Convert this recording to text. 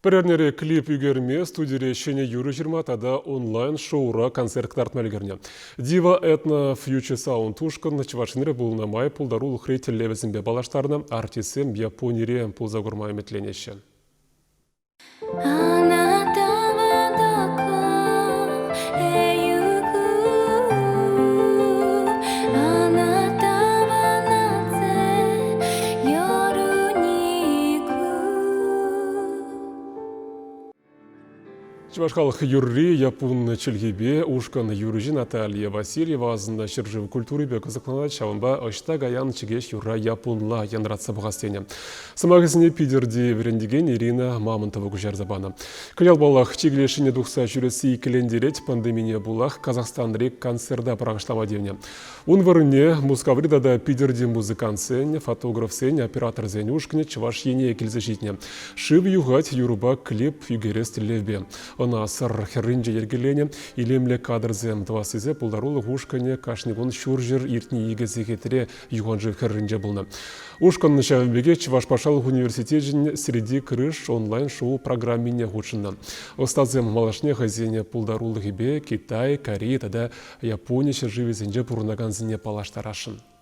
Пӗр эрнере клип ӳкерме, студире ҫӗнӗ юрӑ ҫырма тата онлайн-шоура концерт кӑтартма ӗлкӗрнӗ. Diva Ethno Future Sound ушкӑн Чӑваш Енре пулнӑ май пултарулӑхри тӗллевӗсемпе паллаштарнӑ, артистсем Японире пулса курма ӗмӗтленеҫҫӗ. Чӑваш халӑх юрри япун чӗлхипе ушкӑн юрӑҫи Наталья Васильева асӑннӑ ҫӗршыв культурипе кӑсӑкланать, ҫавӑнпа ӑҫта каян чӗкеҫ юрра япунла янратса пӑхас тенӗ. Сӑмахӗсене Питӗрти вӗрентекен Ирина Мамонтова куҫарса панӑ. Кӑҫал, паллах, чикӗ тухса ҫӳресси иккӗлентерет, пандемине пулах Казахстанри концерта пӑрахӑҫлама тивнӗ. Ун вырӑнне Мускаври тата Питӗрти музыкантсен, фотографсен, операторсен ушкӑнӗ Чӑваш Ене килсе ҫитнӗ. Шыв юхать юрӑпа клип ӳкерес тӗллевпе. Ӑна Сӑр хӗрринче йӗркеленӗ. Илемлӗ кадрсем тӑвас тесе пултарулӑх ушкӑнӗ кашни кун ҫурҫӗр иртни икӗ сехетре юханшыв хӗрринче пулнӑ. Ушкӑн ҫавӑн пекех Чӑваш патшалӑх университечӗн «Среди крыш» онлайн-шоу программине хутшӑннӑ. Ӑстасем малашне хӑйсен пултарулӑхӗпе Китай, Корея тата Япони ҫӗршывӗсенче пурӑнакансене паллаштарасшӑн.